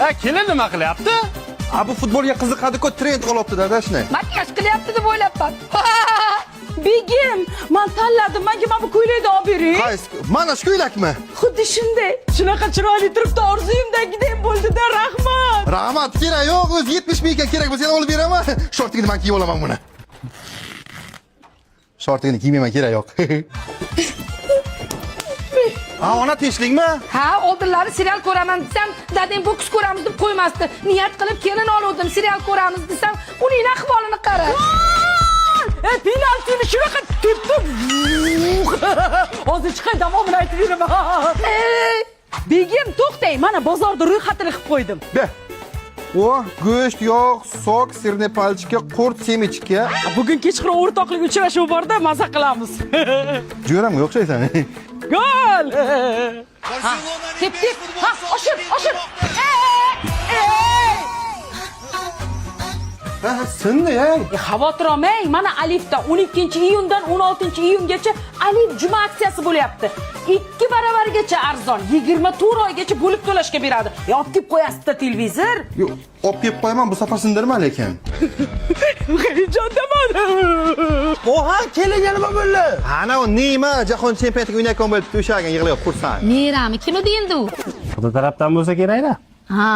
Ha, kelin nima qilyapti? A, bu futbolga qiziqadi-ku, trend olyapti dadashni. Makiyaj qilyapti deb o'ylabman. Begim, man tanladim. Menga mana bu ko'ylakni olib bering. Qaysi? Mana shu ko'ylakmi? Xuddi shunday. Shunaqa chiroyli turibdi, orzuyimdagidek bo'ldi-da, rahmat. Rahmat, kerak yo'q, o'zi 70 ming ekan, kerak bo'lsa yana olib beraman. Shortigini man kiyib olaman buni. Shortigini kiymayman, kerak yo'q. Ha, ona, tinchlikmi? Ha, oldinlari serial ko'raman desam, dadang boks ko'ramiz deb qo'ymasdi. Niyat qilib kelin oluvdim, serial ko'ramiz desam, uning ahvolini qara. E, penaltini shunaqa tepdi. Hozir chiqay, davomini aytib beraman. Begim, to'xtang, mana bozorda ro'yxatini qilib qo'ydim. Be. O, go'sht, yog', сок, сырный палочка, qurt, семечка. Bugun kechqurun o'rtoqlik uchrashuvi borda, maza qilamiz. Jo'ramga o'xshaysan. Gol! Ha, tep tep. Ha, oshir, oshir. Ey, ey! Ha, sindi, ey. E, xavotir olmang, mana Alifda 12-iyundan 16-iyungacha Alif juma aksiyasi bo'lyapti. 2 baravargacha arzon, 24 oygacha bo'lib to'lashga beradi. E, olib kelib qo'yasizda televizor. Yo'q, olib kelib qo'yaman, bu safar sindirma lekin. Hayajondaman. Oha, kelinga nima bo'ldi? Ana u Neymar jahon chempionatiga o'ynayotgan bo'lib to'shagan yig'layapti, xursand. Nerami? Kim edi endi u? Xudo tarafdan bo'lsa kerak-da. Ha.